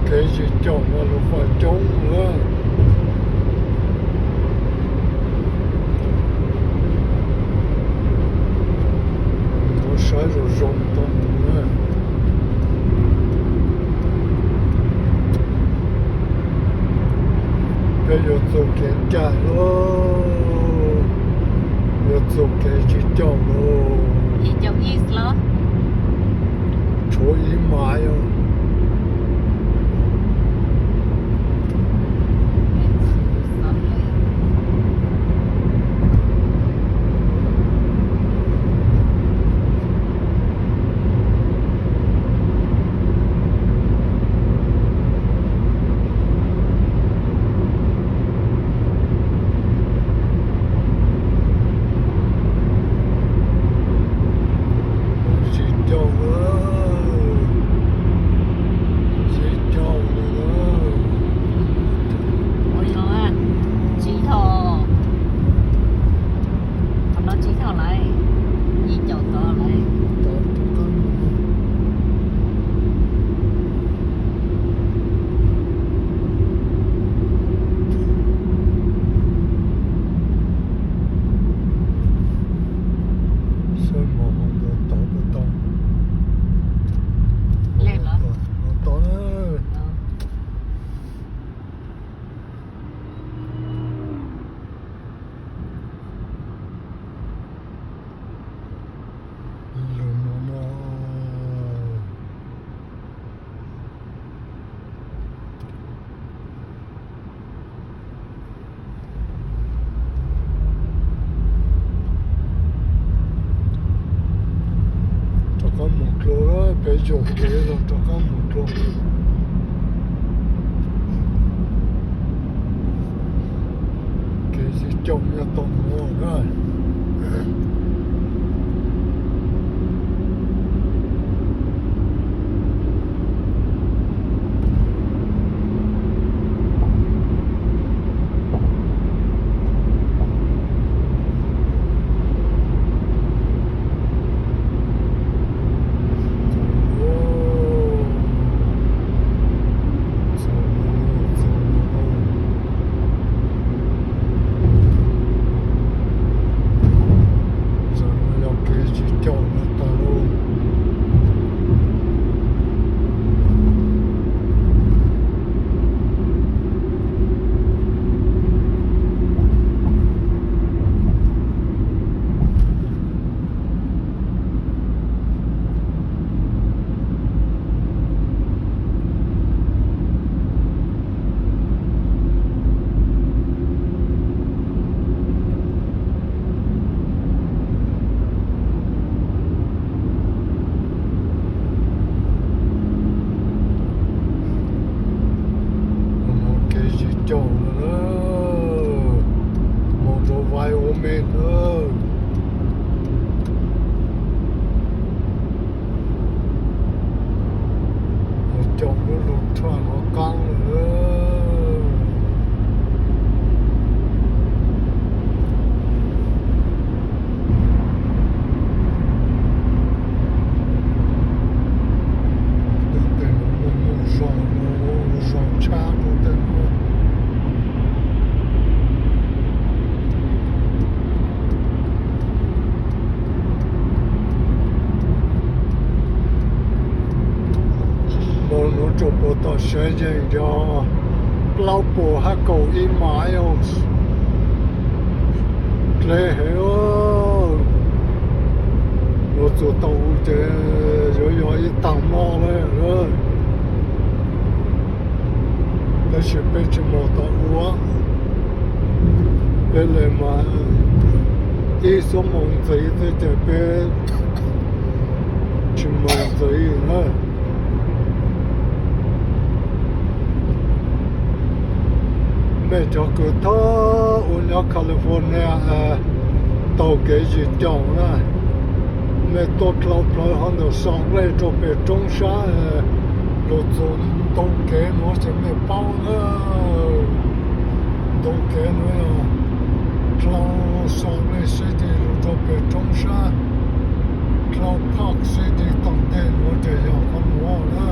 Kev zis caum mas luag faj coob lawm. Mus saib zoo zoo tau mus na. Peb yuav txug kev ncaj lauj, yuav txug kev zis caum lauj. Tshuav ib mas os. Zis caum lawm, zis caum lawm. Ua yog tsis yog, qhov no tsis yog lawm, yim caum tod lawm. Saib mos hauv ntawd tod puas tau. Tod na. Lug no no. Rov qab mus dlua lawm, peb zaum kev los rov qab mus dlua. Kev zis caum nyob tom no na. Zaum no yog kev zis caum no tag lauj. Mus kev zis caum lawm, mus rau Wyoming lawm. Mus caum lub lug truck no qaab lawm. Tej nuav muaj nuj zoo, zoo tshaj rau tej nuav. Mus nuav tsuas puas tom Saint James yog plaub puas hab kaum ib miles. Dleb heev. Luag txug tau ua ces yuav yog ib taag moj lawm. Tab sis peb tsis mus tom ua, peb le mas ib xuab moos ntxiv thiab ces peb tsis mus ntxiv na. Mej cov kws thoob ua nyob California taug kev zis caum na, mej tuaj dlau plawv hov ntawm Salt Lake rau pem roob sab, lug txug ntoo kev nuav ces mej paub na. Ntoo kev nuav yog dlau Salt Lake City lug rau pem roob sab, dlau Park City tom ntej nuav ces yog qhov nuav na.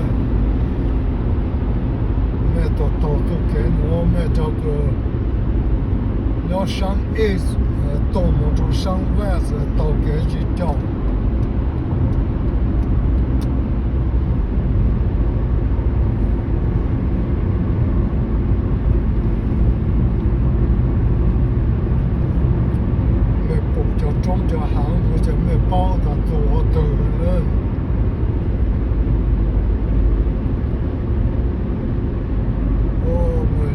Taug taug txoj kev nuav mej cov kws nyob saab east tuaj mus rau saab west taug kev tsis caum. Mej pum cov roob cov haav nuav ces mej paub tas txug qhov twg lawm.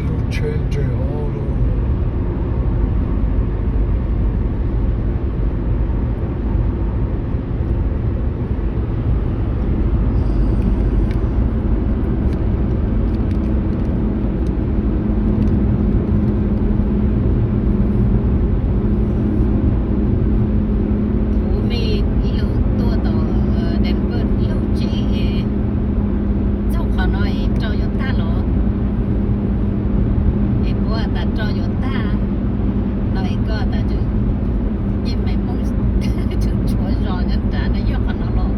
Lub tsheb nres hov lawm. Kuv mej ib lug tuaj tom Denver ib lub tsev, txug qhov no es roj yuav tag los? Es kuv tas roj yuav tag no es koj tas yeej meem Hmoob tshuav zos nyob nrad no yog qhov no los?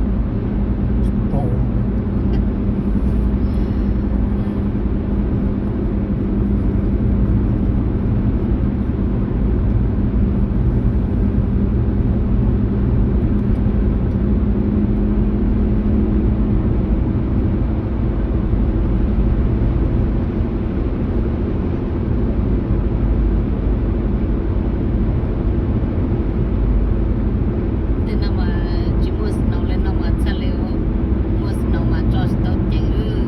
Tej no mas tsis muaj snow le no mas txhaj le, muaj snow mas tso tsis tau ceev.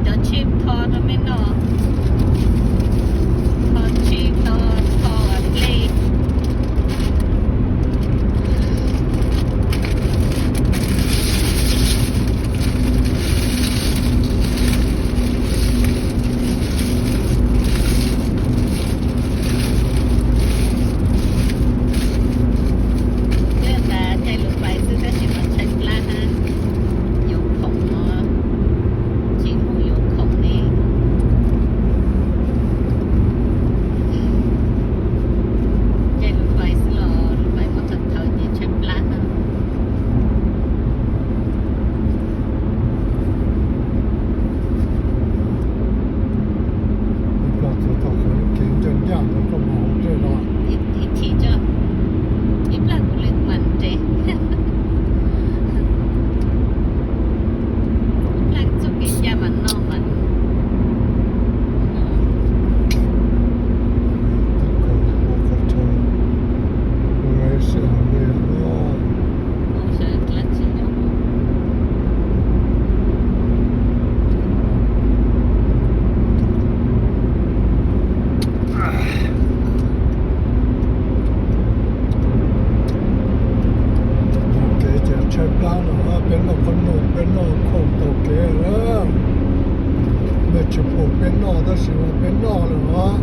Cov tsheb tho rau mej noj, tho tsheb tho, tho dlej. Twb tas caij lus fais xwb tab sis mas tshaib plab hab, yuav khoom no, tsis mus yuav khoom ne. Caij lus fais xwb los lus fais muab tawm thawv ces tshaib plab hab. Ib plag txug thaum qhov kev ncaj ncaj ntawd koj mam hauv dlej los. Ib chim tso, ib plag kuv le mam nres. Ib plag txug kev ncaj mas noj mas. Taug kev ces tshaib plab no, peb noj qhob noom, peb noj khoom taug kev lawm. Mej tsis pum peb noj tab sis mas peb noj lawm os.